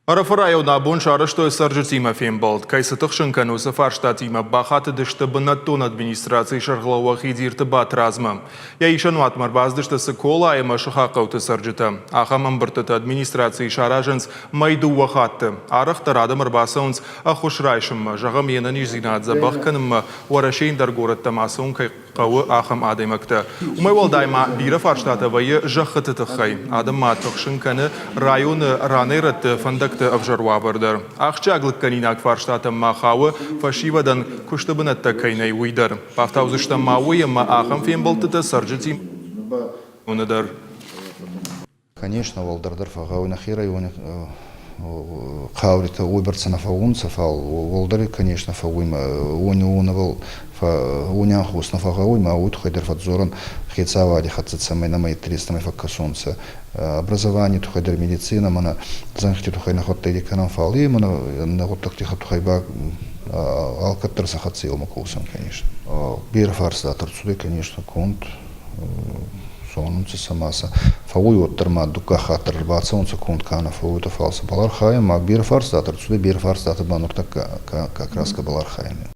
Ӕрӕфы районы абон сарӕзтой цӕрджытимӕ фембӕлд. Кӕй цы тыхсын кӕны, уыцы фарстатимӕ бахатыдысты бынӕттон администрацийы сӕргълӕууӕг Хидирты Батрадзмӕ. Йӕ исӕнуатмӕ ӕрбацыдысты Цыкола ӕмӕ сыхаг хъӕуты цӕрджытӕ. Ахӕм ӕмбырдтыты администрацийы саразынц мӕй дыууӕ хатты. Арӕхдӕр адӕм ӕрбацӕуынц ӕххуыс райсынмӕ, зӕгъӕм, йе нӕниздзинад дзӕбӕх кӕнынмӕ Уӕрӕсейы ӕндӕр горӕттӕм ацӕуын кӕй хъӕуы, ахӕм адӕймӕгтӕ. Уымӕй уӕлдай ма бирӕ фарстатӕ вӕййы зӕххыты тыххӕй. Адӕм ма тыхсын кӕны районы ранӕй-рӕтты фӕндӕгты ӕвзӕр уавӕр дӕр. Ахсджиаг лыггӕнинаг фарстатӕм ма хауы, фӕсивӕдӕн куысты бынӕттӕ кӕй нӕй, уый дӕр. Бафтаудзыстӕм ма уый, ӕмӕ ахӕм фембӕлдтытӕ цӕрджытимӕ дӕр. Конечно, уӕлдӕрдӕр фӕгъгъӕуй нӕхе райони хъауритӕ уойбӕрцӕ нӕ фӕуунцӕ, фал уӕлдӕр, конечно, фӕууй уони уонӕбӕл уони анхос нӕ фӕгъгъӕуй, ма уой туххӕй дӕр фӕдздзорӕн хецауади хӕццӕ, цӕмӕй нӕмӕ интерестӕмӕ фӕккӕсонцӕ. Образований туххӕй дӕр медицинӕ мӕнӕ зӕнхти туххӕй нӕхуӕдтӕ кӕнӕн, фал и мӕнӕ нӕ гъуддӕгти туххӕй ба алкӕддӕр сӕ хӕццӕ еумӕ косӕн, конечно. Берӕ фарстатӕ ӕрцудӕй, конечно, конд. Зонунцӕ сӕ ма сӕ. Фӕууй уӕддӕр ма дуккаг хатт дӕр ӕрбацӕунцӕ конд ка нӕ фӕууй, фал сӕбӕл архайӕн ма берӕ фарстатӕ ӕрцудӕй, берӕ фарстатӕ ба нуртӕккӕ как раз кӕбӕл архайӕн.